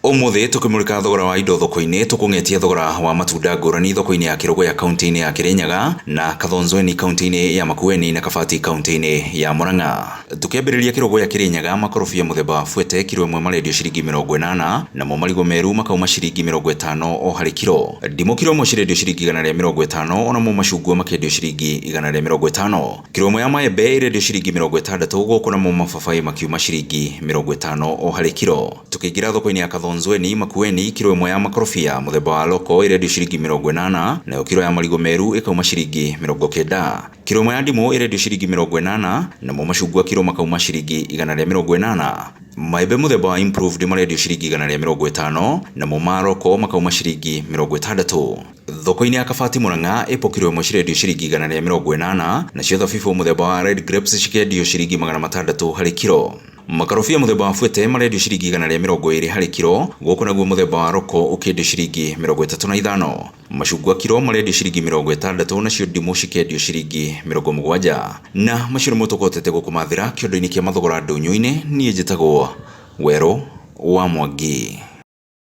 Ũmũthĩ tũkĩmũrĩka thogora wa indo thoko-inĩ, tũkũng'etia thogora wa matunda ngũrani thoko-inĩ ya Kĩrũgũya kaunti-inĩ ya Kĩrĩnyaga na Kathonzweni kaunti-inĩ ya Makueni na Kabati kaunti-inĩ ya Murang'a. Tũkĩambĩrĩria Kĩrũgũya Kĩrĩnyaga, makorobia mũthemba wa Fuete kiro ĩmwe marendio ciringi 80, namo marigũ meru makauma ciringi 50 o harĩ kiro. Ndimũ kiro ĩmwe cirendio ciringi 150, onamo macungwa makendio ciringi 150. Kiro ĩmwe ya maembe ĩrendio ciringi 60 gũkũ namo mababaĩ makiuma ciringi 50 o harĩ kiro. Tũkĩingĩra thoko-inĩ ya Kathonzweni, Makueni, kiro ĩmwe ya makorobia mũthemba wa loko ĩrendio ciringi 80, nayo kiro ya marigũ meru ĩkauma ciringi 90. Kiro ĩmwe ya ndimũ ĩrendio ciringi 80, namo macungwa kiro makauma ciringi 180. Maembe mũthemba wa improved marendio ciringi 150, namo ma roko makauma ciringi 60. Thoko-inĩ ya Kabati Murang'a, apple kiro ĩmwe cirendio ciringi 180, nacio thabibũ mũthemba wa red grapes cikendio ciringi 600 harĩ kiro. Makarobia mũthemba wa Fuete marendio ciringi 120 harĩ kiro, gũkũ naguo mũthemba wa roko ũkĩendio ciringi 35. Macungwa kiro marendio ciringi 60 nacio ndimũ cikendio ciringi 70. Na macio nĩmo tũkũhotete gũkũmathĩra kĩondo-inĩ kĩa mathogora ndũnyũ-inĩ, niĩ njĩtagwo Werũ wa Mwangi.